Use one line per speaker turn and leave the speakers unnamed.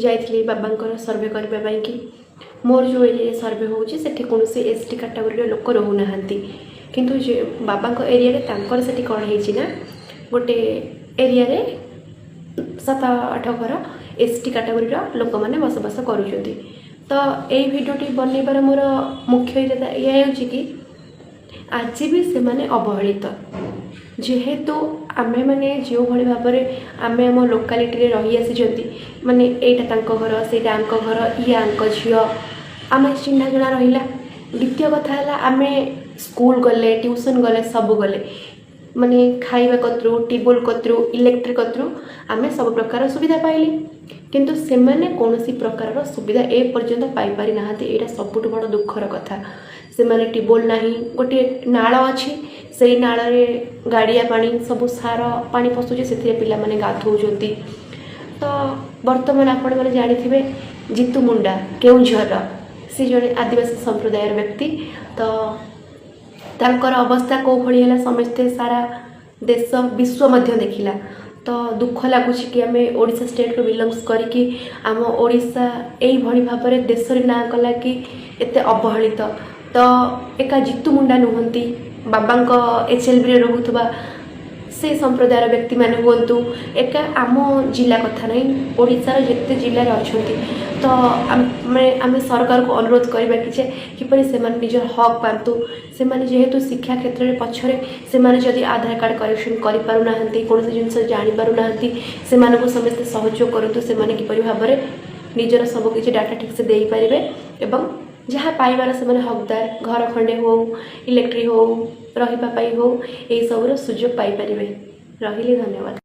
ଯାଇଥିଲି ବାବାଙ୍କର ସର୍ଭେ କରିବା ପାଇଁକି। ମୋର ଯେଉଁ ଏରିଆରେ ସର୍ଭେ ହେଉଛି, ସେଠି କୌଣସି ଏସ୍ ଟି କାଟାଗୋରୀର ଲୋକ ରହୁନାହାନ୍ତି। କିନ୍ତୁ ଯେ ବାବାଙ୍କ ଏରିଆରେ ତାଙ୍କର ସେଠି କ'ଣ ହେଇଛି ନା, ଗୋଟେ ଏରିଆରେ ସାତ ଆଠ ଘର ଏସ୍ ଟି କାଟାଗୋରୀର ଲୋକମାନେ ବସବାସ କରୁଛନ୍ତି। ତ ଏଇ ଭିଡ଼ିଓଟି ବନେଇବାର ମୋର ମୁଖ୍ୟ ଇରାଦା ଏଇଆ ହେଉଛି କି ଆଜି ବି ସେମାନେ ଅବହେଳିତ। ଯେହେତୁ ଆମେମାନେ ଯେଉଁଭଳି ଭାବରେ ଆମେ ଆମ ଲୋକାଲିଟିରେ ରହି ଆସିଛନ୍ତି, ମାନେ ଏଇଟା ତାଙ୍କ ଘର, ସେଇଟା ଆଙ୍କ ଘର, ଇଏ ଆଙ୍କ ଝିଅ, ଆମେ ଚିହ୍ନା ଜଣା ରହିଲା। ଦ୍ୱିତୀୟ କଥା ହେଲା, ଆମେ ସ୍କୁଲ ଗଲେ, ଟ୍ୟୁସନ୍ ଗଲେ, ସବୁ ଗଲେ, ମାନେ ଖାଇବା କତରୁ, ଟ୍ୟୁବୱେଲ୍ କତରୁ, ଇଲେକ୍ଟ୍ରିକ୍ କତରୁ ଆମେ ସବୁ ପ୍ରକାର ସୁବିଧା ପାଇଲେ। କିନ୍ତୁ ସେମାନେ କୌଣସି ପ୍ରକାରର ସୁବିଧା ଏ ପର୍ଯ୍ୟନ୍ତ ପାଇପାରି ନାହାନ୍ତି। ଏଇଟା ସବୁଠୁ ବଡ଼ ଦୁଃଖର କଥା। ସେମାନେ ଟ୍ୟୁବୱେଲ୍ ନାହିଁ, ଗୋଟିଏ ନାଳ ଅଛି, ସେଇ ନାଳରେ ଗାଡ଼ିଆ ପାଣି, ସବୁ ସାର ପାଣି ପଶୁଛି, ସେଥିରେ ପିଲାମାନେ ଗାଧୋଉଛନ୍ତି। ତ ବର୍ତ୍ତମାନ ଆପଣମାନେ ଜାଣିଥିବେ, ଜିତୁ ମୁଣ୍ଡା କେଉଁଝରର, ସେ ଜଣେ ଆଦିବାସୀ ସମ୍ପ୍ରଦାୟର ବ୍ୟକ୍ତି। ତ ତାଙ୍କର ଅବସ୍ଥା କେଉଁ ଭଳି ହେଲା, ସମସ୍ତେ, ସାରା ଦେଶ, ବିଶ୍ୱ ମଧ୍ୟ ଦେଖିଲା। ତ ଦୁଃଖ ଲାଗୁଛି କି ଆମେ ଓଡ଼ିଶା ଷ୍ଟେଟ୍ରୁ ବିଲଙ୍ଗସ୍ କରିକି ଆମ ଓଡ଼ିଶା ଏଇଭଳି ଭାବରେ ଦେଶରେ ନାଁ କଲା କି ଏତେ ଅବହେଳିତ। ତ ଏକା ଜିତୁ ମୁଣ୍ଡା ନୁହନ୍ତି, ବାବାଙ୍କ ଏଚ୍ ଏଲ୍ ବିରେ ରହୁଥିବା ସେ ସମ୍ପ୍ରଦାୟର ବ୍ୟକ୍ତିମାନେ ହୁଅନ୍ତୁ, ଏକା ଆମ ଜିଲ୍ଲା କଥା ନାହିଁ, ଓଡ଼ିଶାର ଯେତେ ଜିଲ୍ଲାରେ ଅଛନ୍ତି। ତ ଆମେ ସରକାରକୁ ଅନୁରୋଧ କରିବା କି ଯେ କିପରି ସେମାନେ ନିଜର ହକ୍ ପାଆନ୍ତୁ। ସେମାନେ ଯେହେତୁ ଶିକ୍ଷା କ୍ଷେତ୍ରରେ ପଛରେ, ସେମାନେ ଯଦି ଆଧାର କାର୍ଡ଼ କରେକ୍ସନ୍ କରିପାରୁନାହାନ୍ତି, କୌଣସି ଜିନିଷ ଜାଣିପାରୁନାହାନ୍ତି, ସେମାନଙ୍କୁ ସମସ୍ତେ ସହଯୋଗ କରନ୍ତୁ। ସେମାନେ କିପରି ଭାବରେ ନିଜର ସବୁକିଛି ଡାଟା ଠିକ୍ସେ ଦେଇପାରିବେ ଏବଂ ଯାହା ପାଇବାର ସେମାନେ ହକଦାର, ଘର ଖଣ୍ଡେ ହଉ, ଇଲେକ୍ଟ୍ରିକ୍ ହଉ, ରହିବା ପାଇଁ ହଉ, ଏଇସବୁର ସୁଯୋଗ ପାଇପାରିବେ। ରହିଲି, ଧନ୍ୟବାଦ।